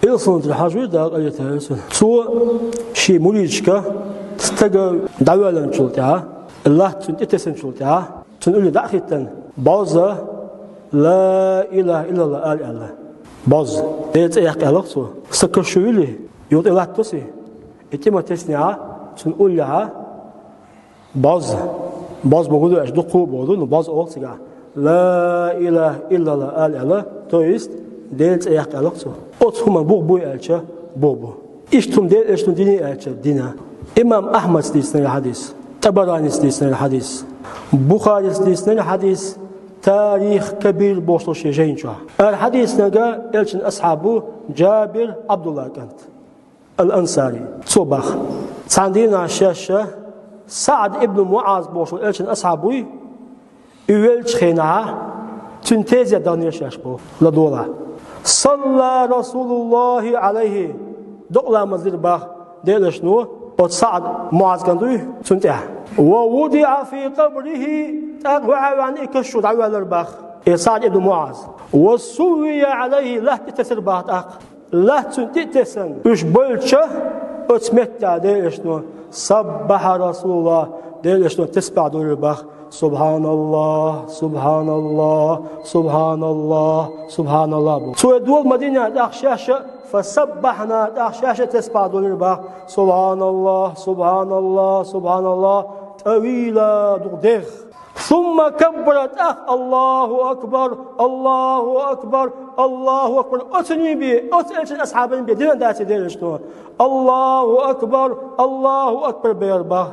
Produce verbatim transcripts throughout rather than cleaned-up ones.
Илсунтара Хьажа вуй, Дала къахетам болба цунна. Цо ший муридашка, стаг дӀавоьллинчул тӀехьагӀа, латта цунна тӀетессачул тӀехьагӀа, цунна улле дӀа а хӀиттина, бӀозза «Ла илахӀа иллаллахӀ» ала аьлла. БӀозза. Делан цӀи яккха аьлла цо. Са каш шу вилли, юха тӀе латта тосий, и тӀе ма тессинехьа, цунна уллехьа, бӀозза. БӀозза бохург аьлча дукха бохург, ну, бӀозза оал цигахь. «Ла илахӀа иллаллахӀ» ала аьлла, то есть Делан цӀи яккха аьлла цо. Оцу хӀуманна бух буй аьлча, бух бу. Иштта хӀума Делан Элчано динний аьлча, дина. Имам Ахьмада дийцинера хьадис, ТӀабаранийс дийцинера хьадис, Бухарийс дийцинера хьадис, «Тарих Кабир» бохучу шен жайна чохь. ХӀара хьадис динарг Элчан асхьаб ву Джабир, Ӏабдуллан кӀант. Ал-Ансари. Цо боху. Цхьана дийнахь шаьш СаӀд ибн МуӀаз бохуш волу Элчан асхьаб вуй, и веллачу хенахь цуьнан тезет даханера шаьш боху, ладогӀалахь. «Салла РасулуллахӀи Ӏалайхи», докъа ламаз дира боху Делан Элчано оцу СаӀд, МуӀаз кӀант вуй, цунна тӀехь. «Ва вудиӀа фи къабрихӀи», тӀаккха ваьхьа а ваьхьна и каш чу дӀавоьллира боху и СаӀд ибн МуӀаз. «Ва суввия Ӏалайхи», латта тӀе тесира боху тӀаккха. Латта цунна тӀе а тессина, уьш бевлча, оцу меттехь Делан Элчано «СаббахӀа РасулуллахӀ», Делан Элчано тасбихь долийра боху: «СубхьаналлахӀ, субхьаналлахӀ, субхьаналлахӀ, субхьаналлахӀ», – боху. Цо и дола ма динехь тӀаккха шаьш а, «фасаббахьна», тӀаккха шаьш а тасбихь долийра боху: «СубхьаналлахӀ, субхьаналлахӀ, субхьаналлахӀ», тӀавила, дукха дегӀ. «Сумма каббара», тӀаккха «АллахӀу акбар, АллахӀу акбар, АллахӀу акбар». Оцунна бен, оцу Элчан асхьабана бен дина дацара Делан Элчано. «АллахӀу акбар, АллахӀу акбар», – бохура боху.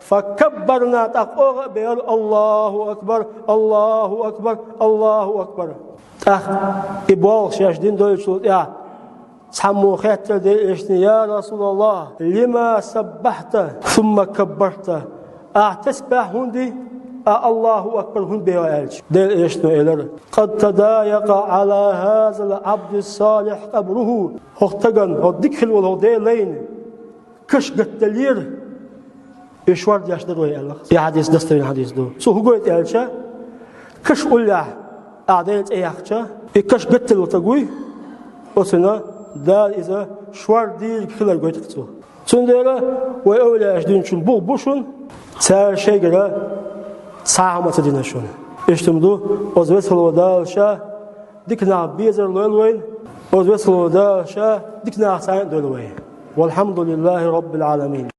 «Факаббарна», тӀаккха оха а бохура: «АллахӀу акбар, АллахӀу акбар, АллахӀу акбар». ТӀаккха и болх шаьш дина довлучул тӀаьхьа цхьаммо хаьттира Делан Элчане: «Я РасулаллахӀ, лима саббахьта сумма каббарта?» Ахьа тасбихь хӀунда ди, ахьа «АллахӀу акбар» хӀунда боху аьлча, Делан Элчано элира: «Къад тадайакъа Ӏала хӀазал Ӏабдис-салихь къабрухӀу». ХӀокху стагана, хӀокху дика хилла волу хӀокху Делан лайна каш гатделлера, и шордеш дара вай аьлла. И хьадис достоверный хьадис ду. Цо хӀун гойту аьлча, каш уллехь ахьа Делан цӀе яьккхича, и каш гатделла стаг вуй, оцунна Дала иза шордийриг хилар гойту цо. Цундела вай овлияаш динчун бух бу шуна, цара шайгара цхьа а хӀума ца дина шуна. Иштта хӀума ду, оцу весало Дала ша дика нах безар лойла вайна, оцу весало Дала ша дика нах цхьаьна а дойла вай. ВалхьамдулиллахӀи Роббил Ӏаламин.